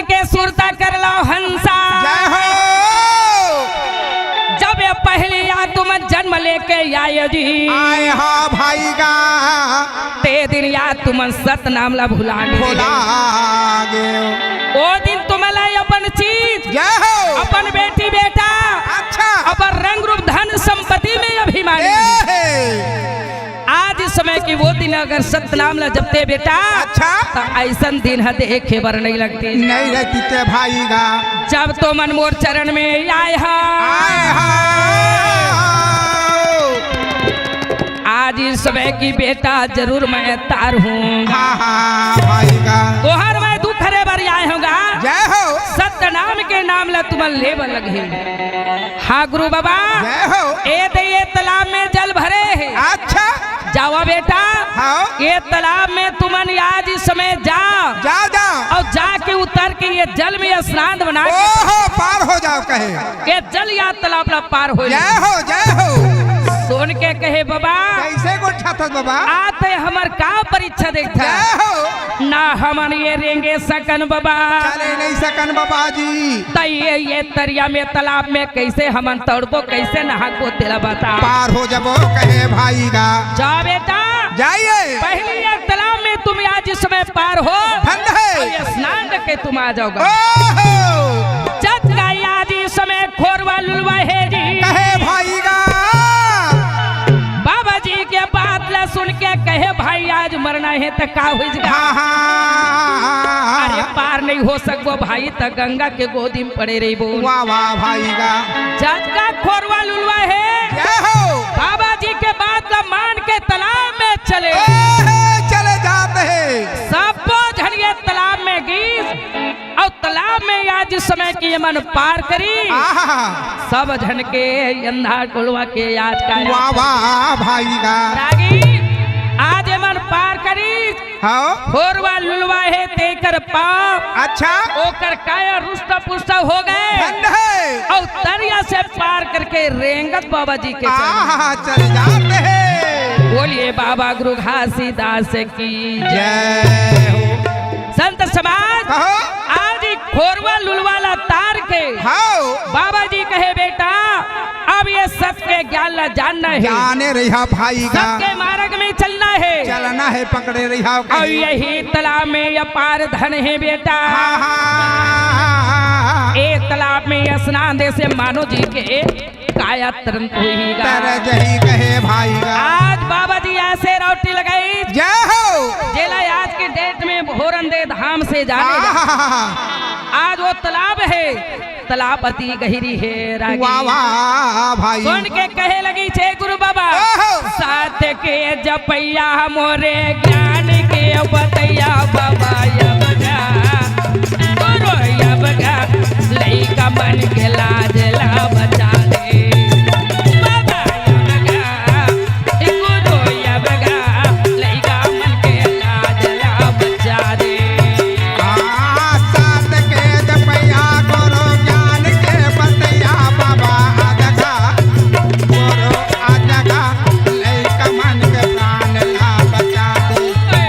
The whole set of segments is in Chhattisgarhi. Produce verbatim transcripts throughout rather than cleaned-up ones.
के सुरता कर लो हंसा। जय हो। जब ये पहली याद तुम जन्म लेके आए जी। आए हा भाई गा। ते दिन याद तुम सतनाम ला भुला गे। भुला गे। ओ दिन तुमला अपन चीज, जय हो। अपन बेटी बेटा, अच्छा। अपन रंग रूप धन संपत्ति में अभिमानी। ए हे। आज इस समय की वो दिन अगर सतनाम ला जपते बेटा, अच्छा। त अइसन दिन ह देखे बर नहीं लगती। नहीं रहती ते भाई गा। जब तो मन मोर चरण में आए हा। आए हा। आज इस समय की बेटा जरूर मैं तार हूँ। हाँ, हाँ, भाई गा। तोहर मैं दुख हरे बर आए हूँ गा। जय हो। सतनाम के नाम ला तुमन ले बर लगे। हाँ गुरु बाबा। जय हो। ए दे ये तालाब में जल भरे हे। अच्छा। जावा बेटा। हाँ। ये तालाब में तुमन आज इस समय जा। जा, जा। अउ जाके उतर के ये जल में स्नान बना के ओहो, पार हो जाव कहे। ये जल या तालाब ला पार हो। जय हो, जय हो। सुन के कहे बाबा। कइसे गोठियाथस बाबा? आते हमर का परीक्षा देखथा। जय हो। ना हमन ये रेंगे सकन बाबा। चले नहीं सकन बाबा जी। त ये, ये तरिया में तालाब में कइसे हमन तड़बो, कइसे नहाबो तेला बता। पार हो जबो कहे भाई गा। जा बेटा। जाइए। पहली ये तालाब में तुम आज इस समय पार हो। ठंड है। अउ ये स्नान करके तुम आ जाओगा। ओहो। जत गाई आज इस समय खोरवा लुलवा हे जी। कहे भाई गा। बाबा जी के बात ला सुन के कहे भाई आज मरना हे त का होइस गा? हाँ, हाँ, हाँ, हाँ, हाँ। अरे पार नहीं हो सकबो भाई त गंगा के गोदी में पड़े रहिबो। वाह, वाह, भाई गा। जतका खोरवा लुलवा हे, जय हो। बाबा जी के बात ला मान के तालाब में चले। ए, चले जात हे। सबो झन ये तालाब में गिस, अउ तालाब में आज इस समय की ये मन पार करी। आहा। सब झन के अंधा टोलवा के आज का वाह, वाह, भाई गा। रागी, आज ये मन पार करी। हाँ। खोरवा लुलवा हे तेकर पाँव। अच्छा। ओकर काया रुष्ट पुष्ट हो गे। ठंड है। अउ तरिया से पार करके रेंगत बाबा जी के चरण। आहा, चले जात हे। बोलिए बाबा गुरु घासीदास की जय हो। संत समाज, कहो। आज खोरवा लुलवा ला तार के हाँ। बाबा जी कहे बेटा, अब ये सत्य ज्ञान ला जानना हे। जाने रहिहा भाई गा। सत्य मार्ग में चलना हे। चलना हे, पकड़े रहिहा अउ कहीं। यही तालाब में अपार धन हे बेटा। हाँ, हाँ, हाँ, हाँ, हाँ। ए तालाब में स्नान दे से मानो जी के काया तरंत होही गा। तर जही कहे भाई गा। आज बाबा जी ऐसे रौटी लगाई। जय हो। जेला आज के date में भोरन दे धाम से जाने गा। हाँ, हाँ, हाँ, हाँ। आज वो तालाब हे। तालाब अति गहिरी हे रागी। वाह, वाह, भाई। सुन के कहे लगिस हे गुरु बाबा। ओहो। सात के जपइया मोरे ज्ञान के बतइया बाबा अब गा। गुरु अब गा, लइका मन के लाज ला बचा दे। बाबा अब गा, गुरु अब गा, लइका मन के लाज ला बचा दे। सात के जपइया गुरु ज्ञान के बतइया बाबा अदगा, गुरु अदगा, लइका मन के प्राण ला बचा दे।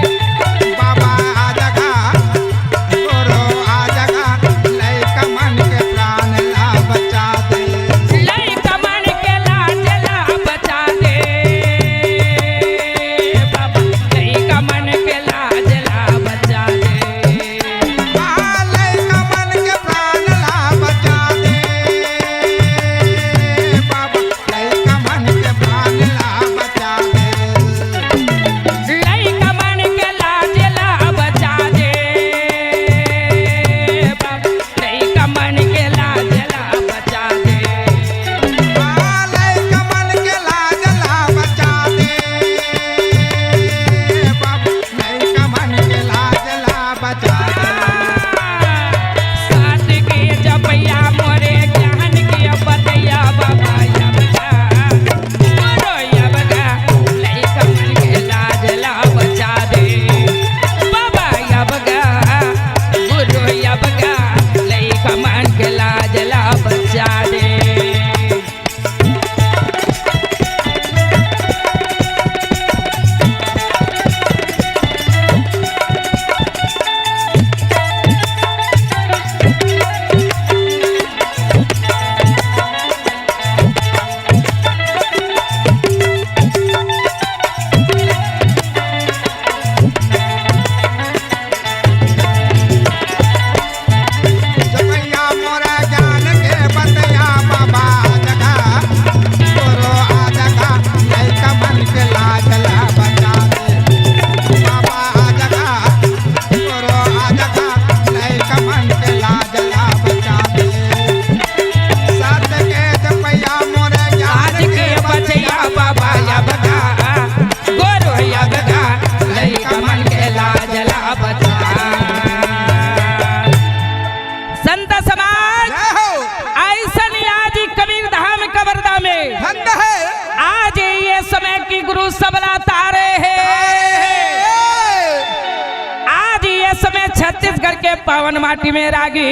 छत्तीसगढ़ के पावन माटी में रागी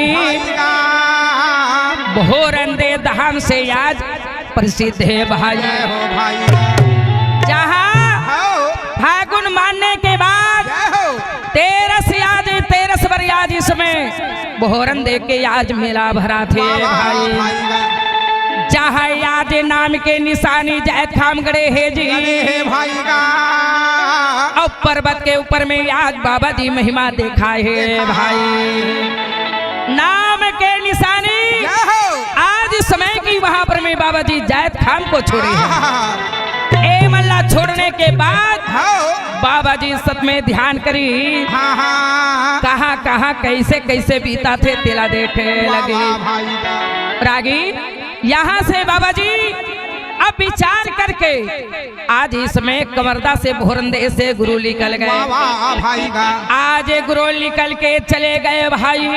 भोरंदे धाम से आज प्रसिद्ध हे भाई। जहाँ फागुन मानने के बाद तेरस आज, तेरस बर आज इसमें भोरंदे के आज मेला भराथे भाई। जहाँ आज नाम के निशानी जायतखाम गड़े हे जी। अउ पर्वत के ऊपर में आज बाबा जी महिमा देखाए हे भाई। नाम के निशानी आज समय की वहां पर में बाबा जी जायतखाम को छोड़े हे। ए मन ला छोड़ने के बाद बाबा जी सत में ध्यान करी। कहाँ कहाँ कैसे कैसे बीताथे तेला देखे लगी। रागी यहाँ से बाबा जी अब विचार करके आज इसमें कवर्धा से भोरंदे से गुरु निकल गए। आज गुरु निकल के चले गए भाई।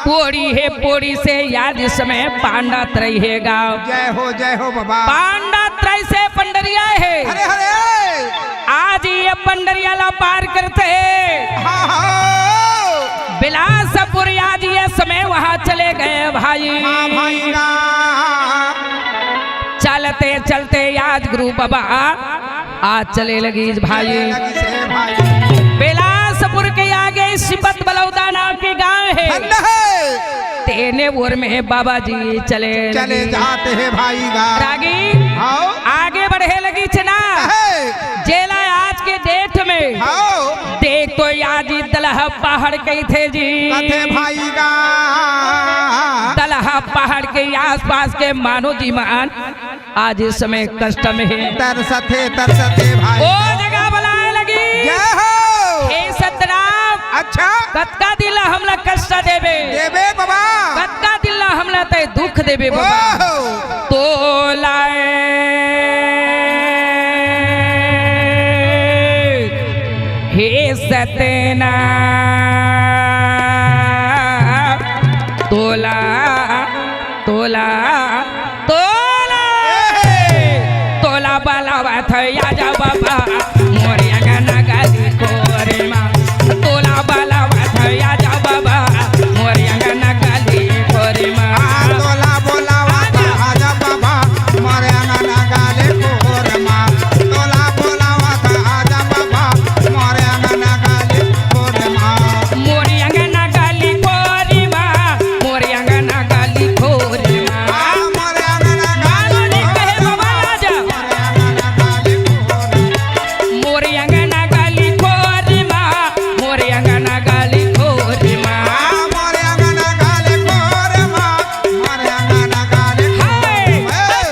पोड़ी हे, पोड़ी से आज इसमें पांडा त्रय हे गा। जय हो, जय हो बाबा। पांडा त्रय से पंडरिया हे। अरे, अरे। आज ये पंडरिया ला पार करते बिलासपुर आज ये समय वहाँ चले गए भाई। चलते चलते आज गुरु बाबा आज चले लगी भाई। बिलासपुर के आगे सिपत बलौदा नाम के गांव हे। तेने ओर में बाबा जी चले चले लगी। जाते हैं भाई गा। रागी आगे बढ़े लगी चना। जेला आज के डेट में देख तो आज दलहा पहाड़ कहिथे जी। कथे भाई गा। दलहा पहाड़ के आसपास के मानो जी मान आज इस समय कष्ट में हे। तरसथे, तरसथे भाई। ओ जगह बलाए लगी। जय हो। हे सतनाम। अच्छा। कतका दिन ला हमला कष्ट देबे? देबे बाबा। कतका दिन ला हमला तय दुख देबे बाबा? ओहो। तोला हे सतना तोला तोला, तोला, तोला बलावत हे आजा बाबा, मोर अंगना गली खोरे मा। तोला बलावत हे आजा बाबा, मोर अंगना गली खोरे मा। तोला बोलावत हे आजा बाबा, मोर अंगना गली खोरे मा। तोला बोलावत हे आजा बाबा, मोर अंगना गली खोरे मा। मोर अंगना गली खोरे मा। मोर अंगना गली खोरे मा। मोर अंगना गली खोरे मा। मोर अंगना गली खोरे मा। मोर अंगना गली खोरे मा। हाय,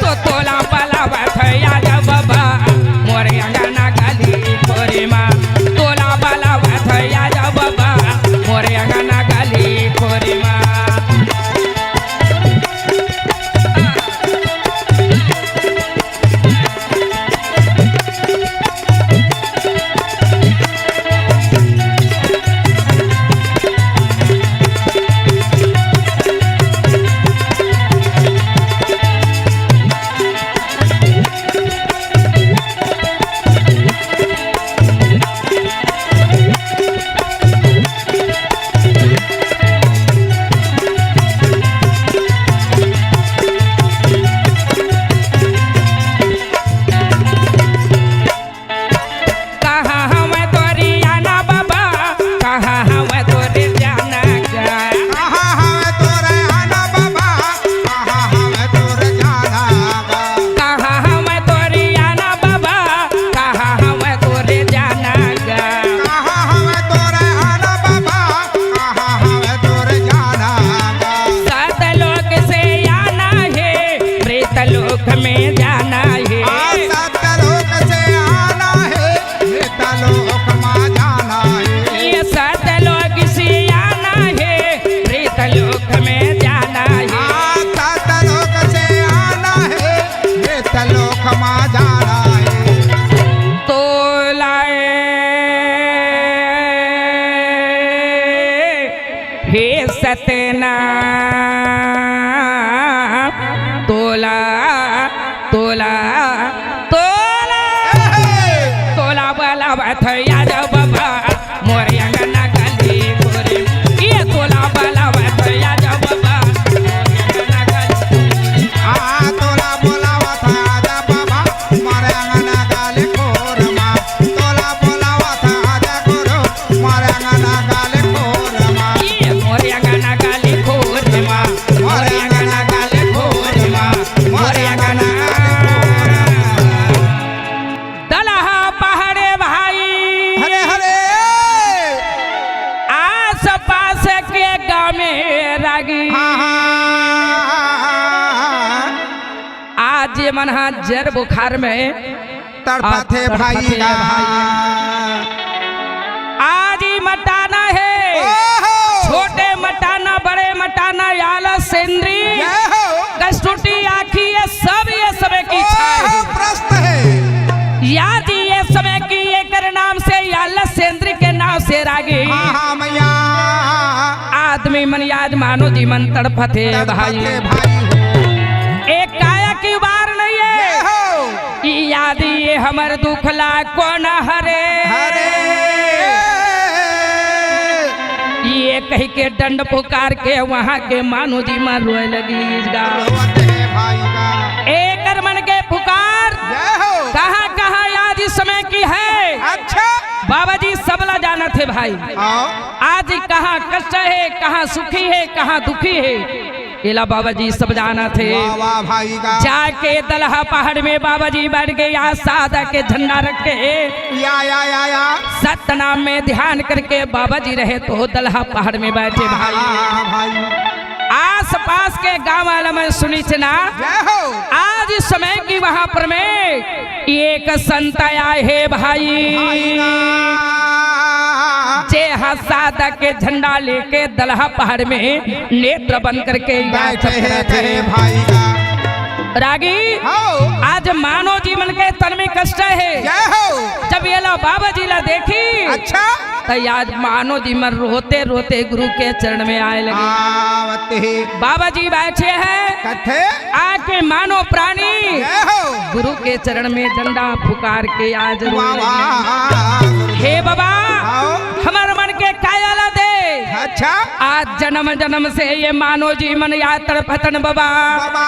तो तोला बलावत हे आजा बाबा, मोर अंगना गली खोरे मा। तोला बलावत हे आजा बाबा, मोर अंगना गली खोरे मा। कहाँ हवय तोर आना बाबा, कहाँ हवय तोर जाना गा? कहाँ हवय तोर आना बाबा, कहाँ हवय तोर जाना गा? कहाँ हवय तोर आना बाबा, कहाँ हवय तोर जाना गा? कहाँ हवय तोर आना बाबा, कहाँ हवय तोर जाना गा? सतलोक से आना हे, प्रेतलोक में जाना हे। आ, सतलोक से आना हे, प्रेतलोक मा जाना हे। ये सतलोक से आना हे, प्रेतलोक में जाना हे। आ, सतलोक से आना हे, प्रेतलोक मा जाना हे। तोला हे सतना तोला, तोला, तोला, तोला बलावत हे आजा बाबा, मोर हाँ, हाँ, हाँ, हाँ। आज ये मन हा जर बुखार में तड़पत हे भाई गा। आज ही मटाना है, ओहो। छोटे मटाना, बड़े मटाना, याला सेंद्री, जय हो। कस्तूरी आखी, ये सब ये समय की इच्छा है। ओहो, प्रस्त है। या जी ये समय की एकर नाम से, याला सेंद्री के नाम से रागी। हाँ, हाँ, मैया। आदमी मन याज मानो जी मन तड़पत हे भाई। तड़पत हे भाई हो। एक काया की बार नहीं है। जय हो। कि याद ये हमर दुख ला कोन हरे। हरे। ये कहि के डंड पुकार के वहाँ के मानो जी मन रोए लगिस गा। रोवत हे भाई गा। एकर मन के पुकार जय हो। कहाँ कहाँ आज इस समय की है। अच्छा। बाबा जी सबला जानत हे भाई। आओ। आज कहाँ कष्ट हे, कहाँ सुखी हे, कहाँ दुखी हे, एला बाबा जी सब जानत हे। वाह, वाह भाई गा। जाके दलहा पहाड़ में बाबा जी बैठ के या सादा के झंडा रख के या, या, या, या। सतनाम में ध्यान करके बाबा जी रहे तो दलहा पहाड़ में बैठे भाई। हाँ, हाँ, भाई। आस पास के गांव वाला मन सुनिस ना। जय हो। आज इस समय की वहां पर में एक संत आया हे भाई। भाई गा। जे हा सादा के झंडा लेके दलहा पहाड़ में नेत्र बंद करके बैठे हे, कहे भाई गा। रागी, हो। आज मानो जी मन के तन में कष्ट हे। जय हो। जब ये ला बाबा जी ला देखी, अच्छा। त आज मानो जी मन रोते रोते गुरु के चरण में आए लगे। आवत हे। बाबा जी बैठे हे। कथे। आके मानो प्राणी जय हो। गुरु के चरण में डंडा पुकार के आज रोए वाह, लगे। वाह। हे बाबा, आओ। हमर मन के काया ला दे। अच्छा। आज जन्म जन्म से ये मानो जी मन या तड़पत हन बाबा। बाबा।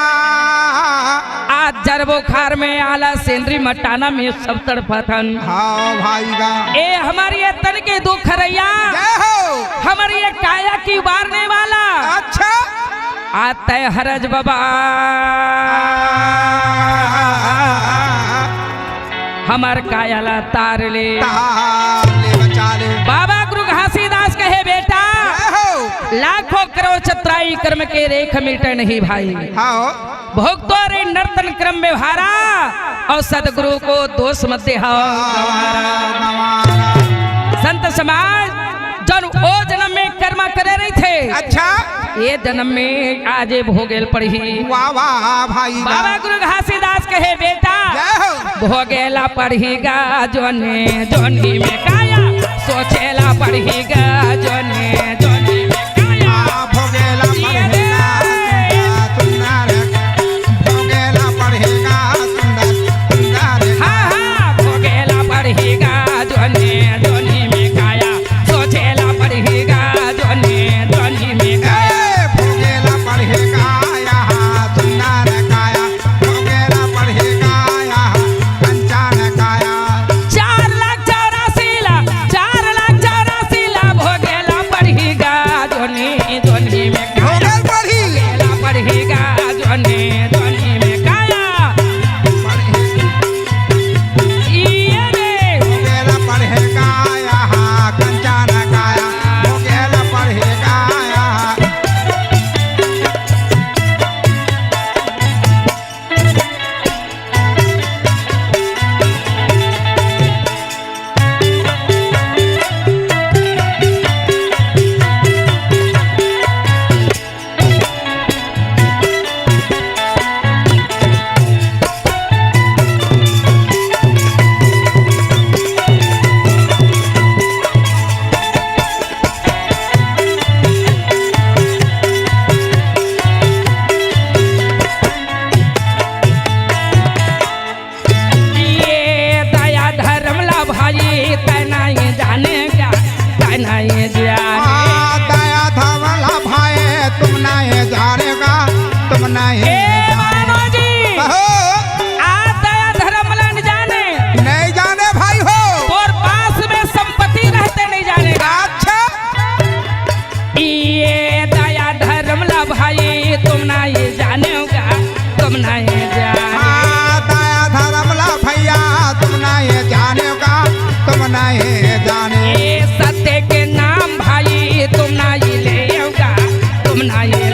आज जर बुखार में आला सेंद्री मटाना में सब तड़पत हन। हाँ भाई गा। ए हमर ये तन के दुख हरैया। जय हो। हमर ये काया की उबारने वाला। अच्छा। आ तै हरज बाबा, हमर काया ला तार ले। तार ले बचा ले। बाबा गुरु घासीदास कहे, बेटा, जय हो। लाखों करोड़ चतुराई कर्म के रेख मिटे नहीं भाई। हाँ। भोग तो रे नर्तन क्रम व्यवहारा, अउ सतगुरु को दोष मत देहाओ गंवारा। संत समाज, जउन ओ जन्म में कर्मा करे रहिथे, अच्छा। ये जन्म में आज भोगे ल पड़ही। वाह, वाह, भाई। बाबा गुरु घासीदास कहे, बेटा, जय हो। भोगे ला पड़ही गा जोनी, जोनी में काया, सोचे ला पड़ही गा जोनी, जोनी में काया। आ, भोगे ला पड़ही गा, सुंदर, सुंदर, भोगे ला पड़ही गा, सुंदर, सुंदर। हाँ, हाँ, भोगे ला पड़ही गा जोनी, जोनी में काया, सोचे ला पड़ही गा जोनी, जोनी में काया। ए, भोगे ला पड़ही गा, यहाँ सुंदर काया। भोगेला पड़ही गा, यहाँ कंचन काया। चार लाख चौरासी ला, चार लाख चौरासी ला भोगेला पड़ही गा, जोनी, जोनी में काया। भोगेला पड़ही। भोगेला पड़ही गा, जोनी, जोनी में काया। पड़ही। ये रे। भोगेला पड़ही गा, यहाँ कंचन काया। भोगेला पड़ही गा, यहाँ ये दया धर्म ला भाई, तै नहीं जाने का, तै नहीं जाने। आ, दया धर्म ला भाई, तुम नहीं जाने का, तुम नहीं ए जाने। मानो जी, कहो। आ दया धर्म ला न जाने। नहीं जाने भाई हो। तोर पास में संपत्ति रहते नहीं जाने का। अच्छा। ये दया धर्म ला भाई, तुम नहीं जाने का, तुम नहीं जाने। हाँ, दया धर्म ला भैया, तुम नहीं जाने का, तुम नहीं जाने। ये सत्य के नाम भाई, तुम नहीं लेगा, तुम नहीं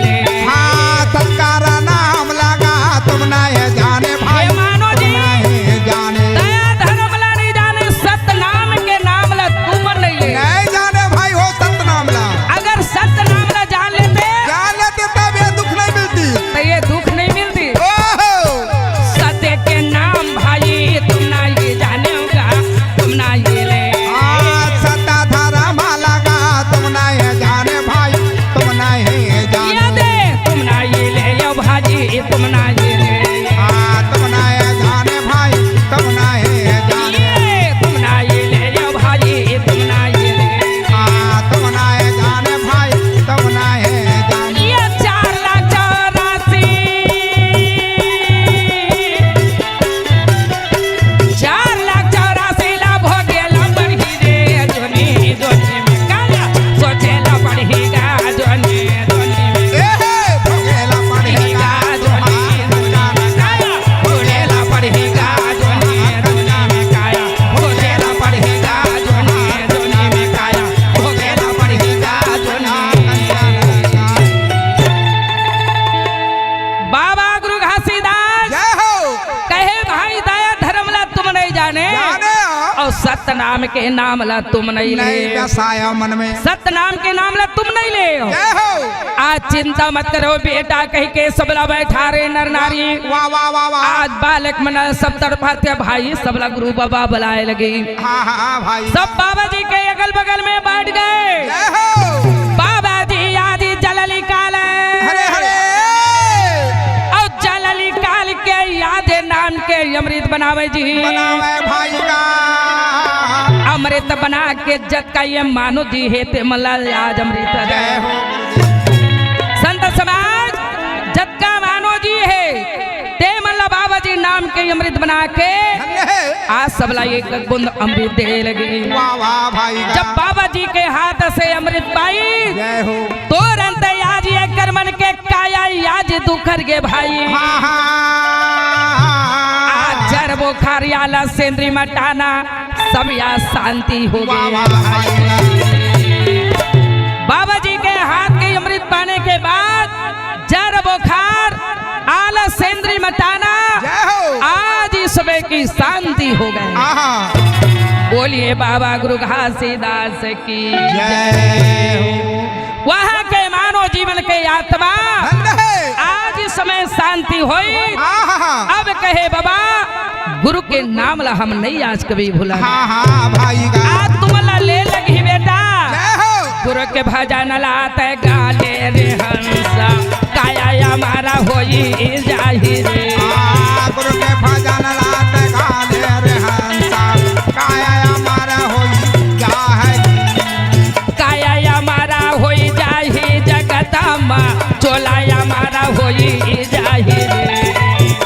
के नाम ला तुम नहीं नहीं ले। बसाया मन में। सत नाम के नाम ला तुम नहीं ले। जय हो। आज चिंता मत करो बेटा, कहि के सबला बैठारे नर नारी। वाह, वाह, वाह, वाह। आज बालक मन सब तड़पाथे भाई, सबला गुरु बाबा बलाए लगे। हाँ, हाँ, हाँ, भाई। सब बाबा जी के अगल बगल में बैठ गए। जय हो। बाबा जी आज जल निकाले। हरे, हरे। अउ जल निकाल के आधे नाम के अमृत बनावे जी। बनावे भाई का। अमृत बना के जतका ये मानो जी हे ते मन ला आज अमृत दे। जय हो। संत समाज, जतका मानो जी हे ते मन ला बाबा जी नाम के अमृत बना के धन्य है। आज सबला एक बूंद अमृत दे लगे। वाह, वाह भाई का। जब बाबा जी के हाथ से अमृत पाई, जय हो। तुरंत आज ये कर मन के काया आज दुखर गे भाई। हाँ, हाँ। आज जर बोखार आलस सेंद्री मटाना सब या शांति हो वाह, गई। वाह, वाह। बाबा जी के हाथ के अमृत पाने के बाद जर बोखार आलस सेंद्री मटाना जय हो। आज ही सुबह की शांति हो गई। आहा। बोलिए बाबा गुरु घासीदास की जय हो। वहाँ के मानव जीवन के आत्मा धन्य है। आज इस समय शांति होई। आहा। अब कहे बाबा, गुरु के नाम ला हम नहीं आज कभी भुला। हाँ, हाँ, भाई का। आज तुम ला ले लगी बेटा। जय हो। गुरु के भजन लाते गाले रे हंसा, काया हमारा होई जाही रे। हाँ, गुरु के भजन लाते गाले रे हंसा, काया हमारा होई जाही। काया हमारा होई जाही जगत मा, चोला हमारा होई जाही रे।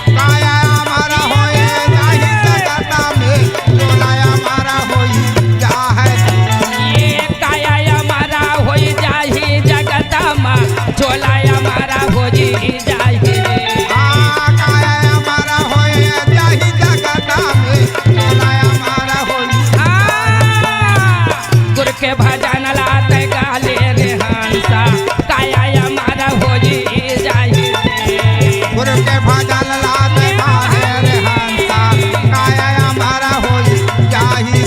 काया हमारा होई जाही जगत मा, चोला हमारा होई जाही। ये काया हमारा होई जाही जगत मा, चोला हमारा होई जाही रे। आ, काया हमारा होई जाही जगत मा, चोला हमारा होई। आ, गुरु के भजन लाते गाले रे हंसा, काया हमारा होई जाही रे। गुरु के भजन लाते गाले रे हंसा, काया हमारा होई जाही।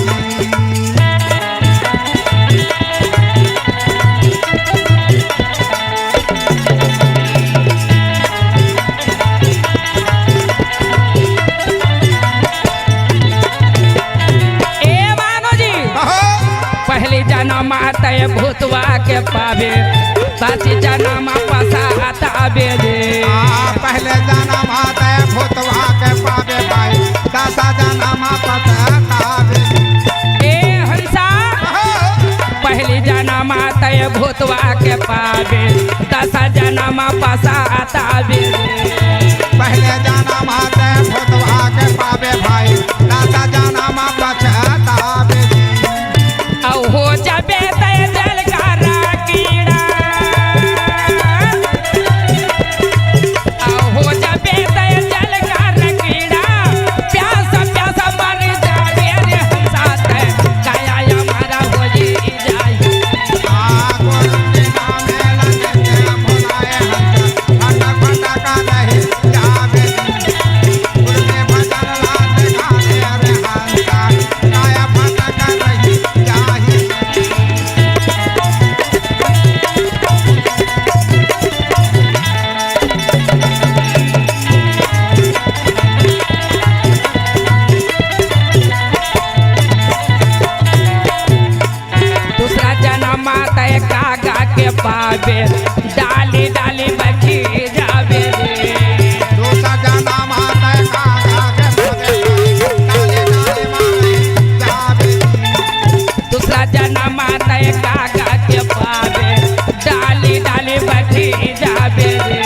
ए मानो जी, अहो। पहली जन्म आते भूतवा के पावे, दस जन्म पसात आवे रे। आ, पहले जन्म आते भूतवा के पावे भाई, दस जन्म पसात आवे। ए हंसा, अहो। पहली जन्म आते भूतवा के पावे, दस जन्म पसात आवे। पहले जन्म आते भूतवा के पावे भाई, दस जन्म पछतावे। अउ हो जाबे ते जल का कीड़ा। अउ हो जाबे ते जल का कीड़ा। प्यास, प्यास मर जाबे रे हम साथ। काया हमारा होई जाही। दूसरा जन्म आते कागा के पावे, डाली डाली बची जावे रे। दूसरा जन्म आते कागा के पावे, डाली डाली बची जावे। दूसरा जन्म आते कागा के पावे, डाली डाली बची जावे रे।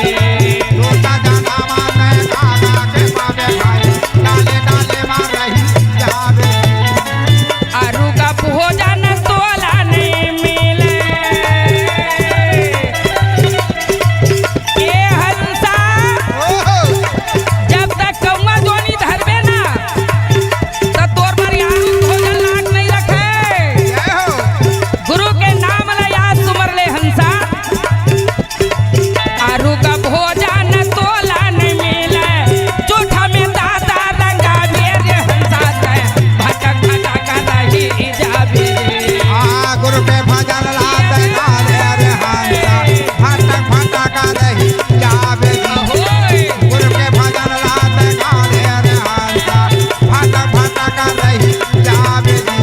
दूसरा जन्म आते कागा के पावे भाई, डाली डाली बची जावे। आरु का भोजन तोला नहीं मिले। ए हंसा, ओहो। जब तक कौआ जोनी धरबे ना, त तोर बर आरु भोजन लाग नहीं रखे। जय हो। गुरु के के भजन लात गाले रे हंसा, भटक भटक रही जावे जी। गुरु के भजन लात गाले रे हंसा, भटक भटक रही जावे जी।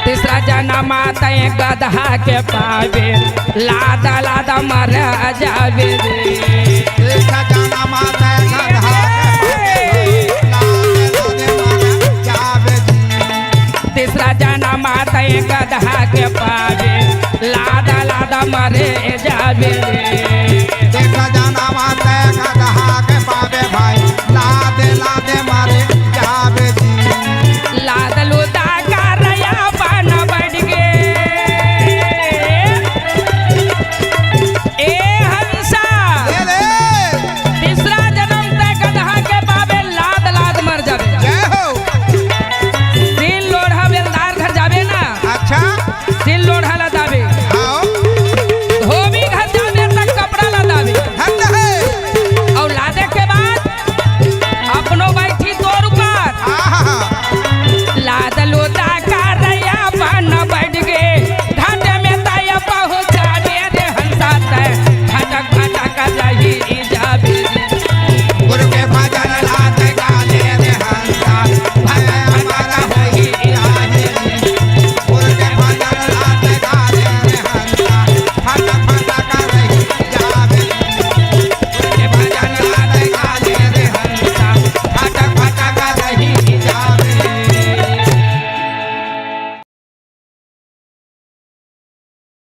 तीसरा जन्म तैं गदहा के पाबे, लाद लाद मर जाबे रे। तीसरा जन्म तैं गदहा के पाबे, लाद लाद मर जाबे जी। तीसरा जन्म तैं गदहा के पाबे, लाद लाद मर जाबे रे।